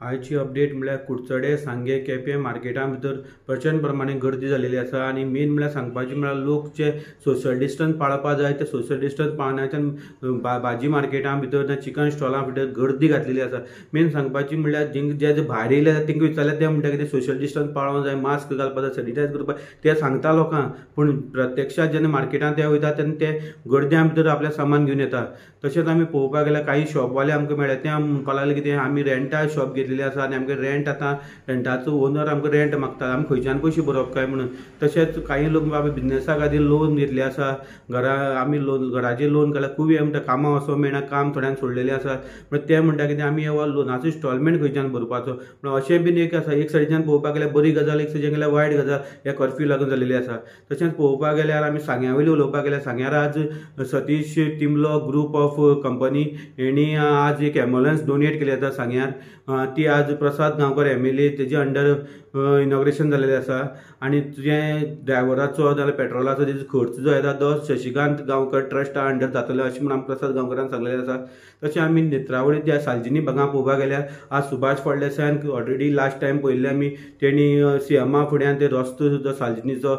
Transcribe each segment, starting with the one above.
आयची अपडेट म्हळ्यार कुडचडे, सांगे, केपें मार्केटा भितर प्रचंड प्रमाणे गर्दी जाल्लेली आसा. आनी मेन म्हळ्यार सांगपाचें म्हळ्यार लोक जे सोशल डिस्टन्स पाळपा जाय ते सोशल डिस्टन्स पाळनाच्यान भाजी मार्केटा भितर ना चिकन स्टॉला भितर गर्दी घातलेली आसा. मेन सांगपाची म्हळ्यार जे जे भायर येयले आसा तेंकां विचारल्यार ते म्हणटा कितें सोशल डिस्टन्स पाळोंक जाय, मास्क घालपा जाय, सॅनिटायज करपाक ते सांगता लोकांक, पूण प्रत्यक्षांत जेन्ना मार्केटांत ते वयता तेन्ना ते गर्द्यां भितर आपलें सामान घेवन येता. तशेंच आमी पळोवपाक गेल्यार काही शॉपवाले आमकां मेळ्ळे, ते म्हणपाक लागले कितें आमी रेंटा शॉप घेतलेली आसा आनी आमकां रेंट आतां रेंटाचो ओनर आमकां रेंट मागता, आमी खंयच्यान पयशे भरप काय म्हणून. तशेंच काही लोक बाबा बिजनेसा खातीर लोन घेतले आसा, घरा आमी लोन घराचेर लोन काडल्या, खूब हे म्हणटा कामां वचोंक मेळना, काम थोड्यांक सोडलेलें आसा. म्हळ्यार ते म्हणटा कितें आमी हो लोनाचो इन्स्टॉलमेंट खंयच्यान भरपाचो. म्हळ्यार अशें बीन एक आसा, एक सायडीच्यान पळोवपाक गेल्यार बरी गजाल, एक सायडीच्यान गेल्यार वायट गजाल ह्या कर्फ्यू लागून जाल्लेली आसा. तशेंच पळोवपाक गेल्यार आमी सांग्या वयली उलोवपाक गेल्यार सांग्यार आज सतीश टिमलो ग्रूप ऑफ कंपनी हेणी आज एक एम्बुलन्स डोनेट केली आसा सांग्यार. ती आज प्रसाद गांवकर MLA तेजे अंडर इनॉग्रेशन जाल्लेलें आसा. आनी तुजें ड्रायव्हराचो जाल्यार पेट्रोलाचो तेजो खर्च जो येता तो शशिकांत गांवकर ट्रस्टा अंडर जातलो अशें म्हूण आमकां प्रसाद गांवकरान सांगलेलें आसा. तशें आमी नेत्रावळी त्या सालजिनी भागां पळोवपाक गेल्यार आज सुभाष फळदेसायान ऑलरेडी लास्ट टायम पळयल्लें आमी, तेणी सीएमा फुड्यान ते रस्तो जो सालजिनीचो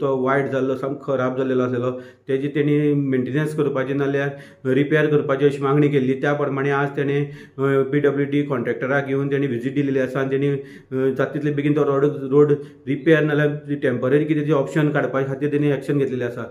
तो वायट जाल्लो, सामको खराब जाल्लेलो आसलेलो, तेजी तेणी मेंटेनन्स करपाची नाल्यार रिपेर करपाची अशी मागणी केल्ली. त्या प्रमाणे आज तेणें PWD कॉन्ट्रॅक्टराक घेवन तेणी विजीट दिलेली आसा आनी तेणी जाता तितले बेगीन तो रोड रिपेर नाल्यार टेंपररी कितें ऑप्शन काडपा खातीर तेणी एक्शन घेतलेलें आसा.